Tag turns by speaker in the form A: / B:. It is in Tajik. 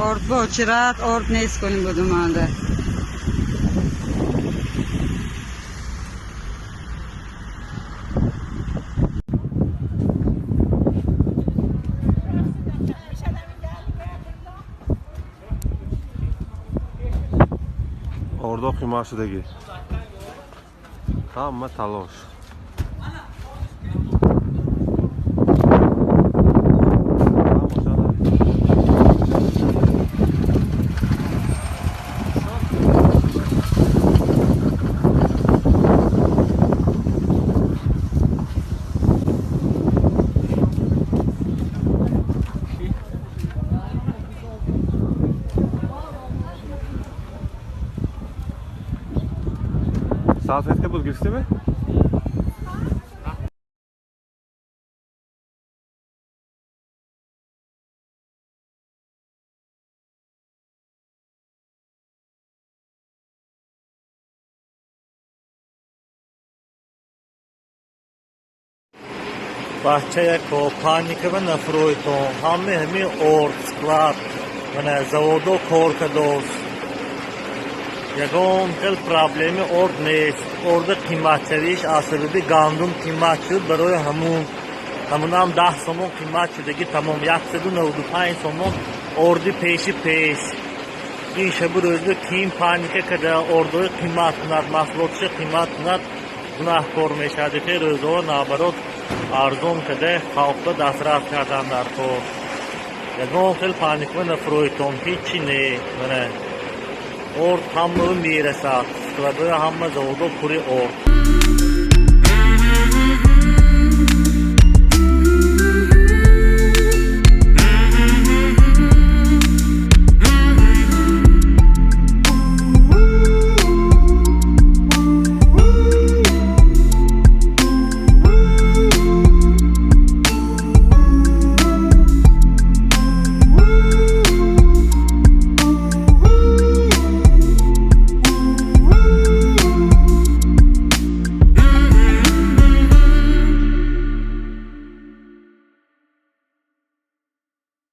A: Орд бо чират орд нест кунем будуманда.
B: Ордо қимат шудагӣ, ҳама талош. Салфетка буд, гирифтеме?
C: Бачаяко, паника нафурӯйтон. Ҳаме ҳами орд склад, мана заводо кор кардост, ягон хел проблеми орд нест. Орда қиматшавиш аз сабаби гандум қимат шуд, барои ҳамун ҳамунам 10 сомон қимат шудаги, тамом, 195 сомон орди пеши пеш. Ин шабу рӯзо ким паника карда ордои қимат кунад, маҳсулотша қимат кунад, гунаҳкор мешавад. Хе рӯзҳо наоборот арзон карда халқба дастрас кардан дар кор. Ягон хел паника нафурӯйтон, ҳичи не. Мана орд ҳамао мерасад, складои ҳама заводо пури орд.